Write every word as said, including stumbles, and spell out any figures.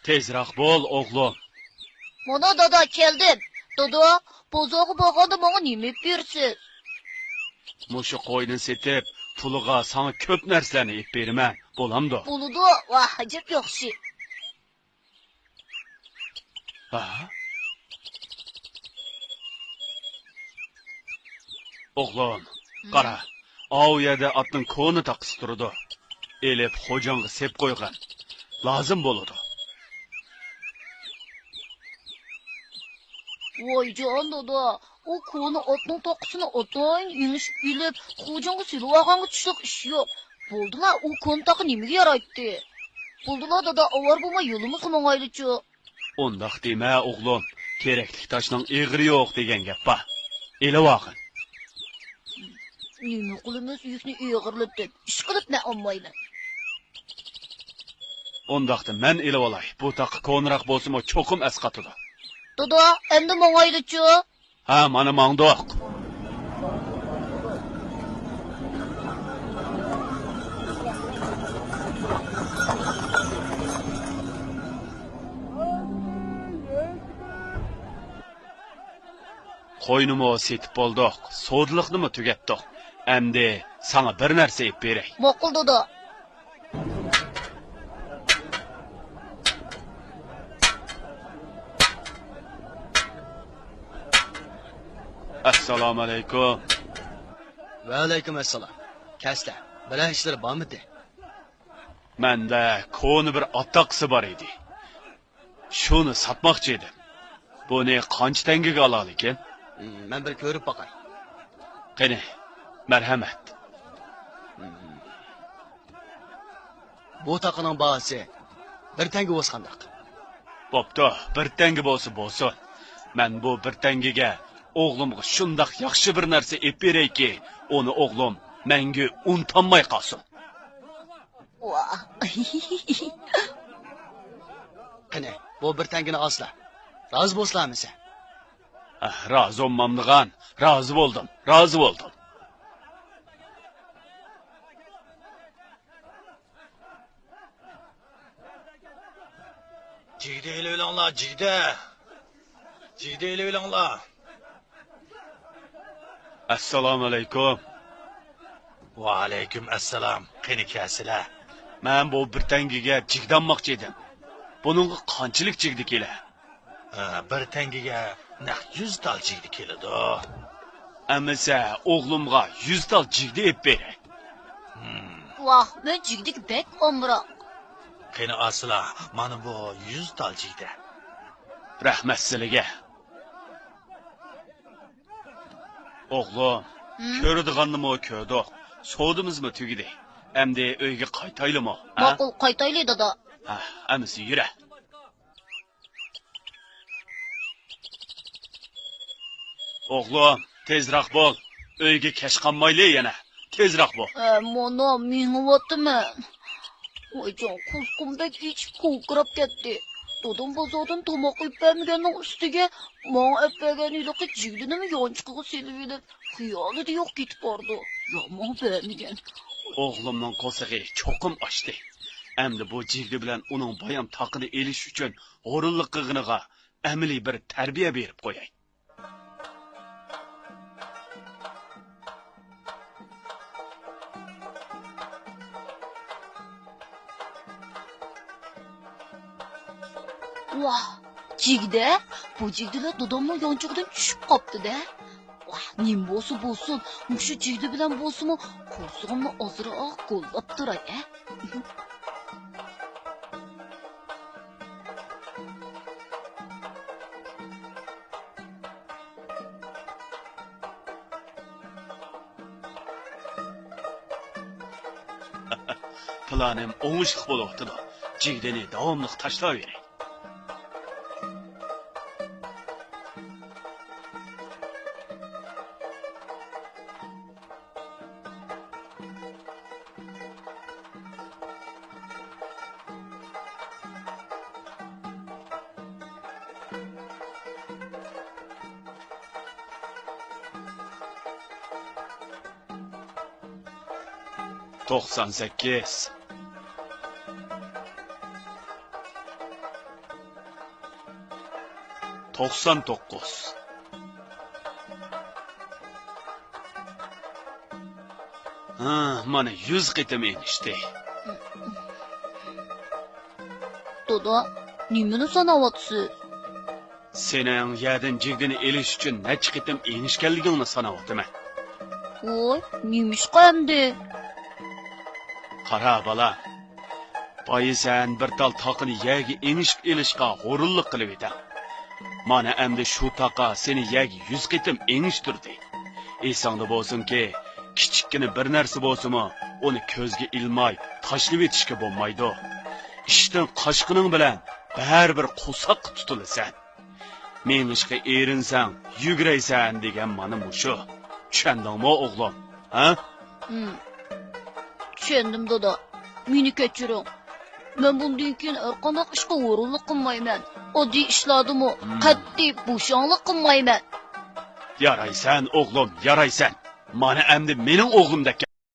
تېزراق بول، ئوغلۇم. مانا، دادا، كەلدىم. دادا، بازارغا بارغاندا ماڭا نېمە ئېلىپ بېرىسىز؟ مۇشۇ قوينى سېتىپ، پۇلىغا ساڭا كۆپ نەرسىلەرنى ئېلىپ بېرىمەن، بولامدۇ؟ بولىدۇ، ۋاھ، ئەجەب ياخشى. ھە؟ ئوغلۇم، ھە؟ قارا، ئاۋۇ يەردە ئاتنىڭ كونا تاقىسى تۇرىدۇ. ئېلىپ خوجاڭغا سېپ قويغىن. لازىم بولىدۇ. ۋايجان دادا، ئۇ كونا ئاتنىڭ تاقىسىنى ئاتايىن ئېڭىشىپ ئېلىپ، خوجاڭغا سېلىۋالغانغا چۈشلۈك ئىش يوق. بولدىلا، ئۇ كونا تاقا نېمىگە يارايتتى؟ بولدىلا دادا، ئاۋارە بولماي يولىمىزغا ماڭايلىچۇ. ئۇنداق دېمە، ئوغلۇم. كېرەكلىك تاشنىڭ ئېغىرى يوق دېگەن گەپ بار. ئېلىۋالغىن. نېمە قىلىمىز، يۈكنى ئېغىرلىتىپ، ئىشقىلىپ مەن ئالمايمەن. ئۇنداقتا مەن ئېلىۋالاي. بۇ تاقا كونىراق بولسىمۇ، چوقۇم ئەسقاتىدۇ. دادا، ئەمدى ماڭايلىچۇ. ھە، مانا ماڭدۇق. قوينىمۇ سېتىپ بولدۇق، سودىلىقنىمۇ تۈگەتتۇق. ئەمدى ساڭا بىر نەرسە ئېلىپ بېرەي. ماقۇل، دادا. ئەسسالامۇئەلەيكۇم. ۋەئەلەيكۇم ئەسسالام. كەلسىلە، بىرەر ئىشلىرى بارمىدى؟ مەندە كونا بىر ئات تاقىسى بار ئىدى. شۇنى ساتماقچى ئىدىم. بۇنى قانچە تەڭگىگە ئالالىكىن؟ مەن بىر كۆرۈپ باقاي. قېنى، مەرھەمەت. بۇ تاقىنىڭ باھاسى بىر تەڭگە بولسا قانداق؟ بوپتۇ، بىر تەڭگە بولسا بولسۇن. مەن بۇ بىر تەڭگىگە ئوغلۇمغا شۇنداق ياخشى بىر نەرسە ئېلىپ بېرەيكى، ئۇنى ئوغلۇم مەڭگۈ ئۇنتالماي قالسۇن. ۋاھ. قېنى، بۇ بىر تەڭگىنى ئالسىلا. رازى بولسىلا ھەممىسى. ئاھ، رازى بولمامدىغان، رازى بولدۇم، رازى بولدۇم. جىگدە ئېلىۋېلىڭلار، جىگدە. جىگدە ئېلىۋېلىڭلار. ئەسسالامۇئەلەيكۇم. ۋەئەلەيكۇم ئەسسالام. قېنى كەلسىلە. مەن بۇ بىر تەڭگىگە جىگدە ئالماقچى ئىدىم. بۇنىڭغا قانچىلىك جىگدە كېلە؟ ئە، بىر تەڭگىگە نەق يۈز تال جىگدە كېلىدۇ. ئەمىسە ئوغلۇمغا يۈز تال جىگدە ئېلىپ بېرەي. ھىم. ۋاھ، مەن جىگدىگە بەك ئامراق. قېنى ئالسىلا، مانا بۇ يۈز تال جىگدە. رەھمەت سىلىگە. ئوغلۇم، ھىم؟ كۆرىدىغاننىمۇ كۆردۇق، سودىمىزمۇ تۈگىدى. ئەمدى ئۆيگە قايتايلىمۇ، ھە؟ ماقۇل، قايتايلى، دادا. ھە، ئەمىسە يۈرە. ئوغلۇم، تېزراق بول. ئۆيگە كەچ قالمايلى يەنە. تېزراق بول. ئە، مانا، مېڭىۋاتىمەن. ۋايجان، قورسىقىم بەك ئېچىپ، كوكىراپ كەتتى. دادام بازاردىن تاماق ئېلىپ بەرمىگەننىڭ ئۈستىگە، ماڭا ئەپ بەرگەن ھېلىقى جىگدىنىمۇ يانچۇقىغا سېلىۋېلىپ، خىيالىدا يوق كېتىپ بارىدۇ. يا ماڭا بەرمىگەن. ئوغلۇمنىڭ قورسىقى چوقۇم ئاچتى. ئەمدى بۇ جىگدە بىلەن ئۇنىڭ بايام تاقىنى ئېلىش ئۈچۈن ھۇرۇنلۇق قىلغىنىغا ئەمەلىي بىر تەربىيە بېرىپ قوياي. ۋاھ، جىگدە! بۇ جىگدىلەر دادامنىڭ يانچۇقىدىن چۈشۈپ قاپتۇ-دە. ۋاھ، نېمە بولسا بولسۇن، مۇشۇ جىگدە بىلەن بولسىمۇ قورسىقىمنى ئازراق گوللاپ تۇراي، ھە؟ پىلانىم ئوڭۇشلۇق بولۇۋاتىدۇ. جىگدىنى داۋاملىق تاشلاۋېرەي. توقسان سەككىز. توقسان توققۇز. ھا، مانا يۈز قېتىم ئېڭىشتى. دادا، نېمىنى ساناۋاتىسىز؟ سېنىڭ يەردىن جىگدىنى ئېلىش ئۈچۈن نەچچە قېتىم ئېڭىشكەنلىكىڭنى ساناۋاتىمەن. ۋوي، نېمىشقا ئەمدى؟ قارا، بالا. بايا سەن بىر تال تاقىنى يەرگە ئېڭىشىپ ئېلىشقا ھۇرۇنلۇق قىلىۋىدىڭ. مانا ئەمدى شۇ تاقا سېنى يەرگە يۈز قېتىم ئېڭىشتۈردى. ئېسىڭدە بولسۇنكى، كىچىككىنە بىر نەرسە بولسىمۇ، ئۇنى كۆزگە ئىلماي تاشلىۋېتىشكە بولمايدۇ. ئىشتىن قاچقىنىڭ بىلەن بەرىبىر قورساققا تۇتۇلىسەن. مېڭىشقا ئېرىنسەڭ، يۈگۈرەيسەن دېگەن مانا مۇشۇ. چۈشەندىڭمۇ، ئوغلۇم؟ ھە؟ ھىم. چۈشەندىم، دادا. مېنى كەچۈرۈڭ. مەن بۇندىن كېيىن ھەرقانداق ئىشقا ھۇرۇنلۇق قىلمايمەن. ئاددىي ئىشلاردىمۇ ھىم. قەتئىي بوشاڭلىق قىلمايمەن. يارايسەن، ئوغلۇم، يارايسەن. مانا ئەمدى مېنىڭ ئوغلۇمدەك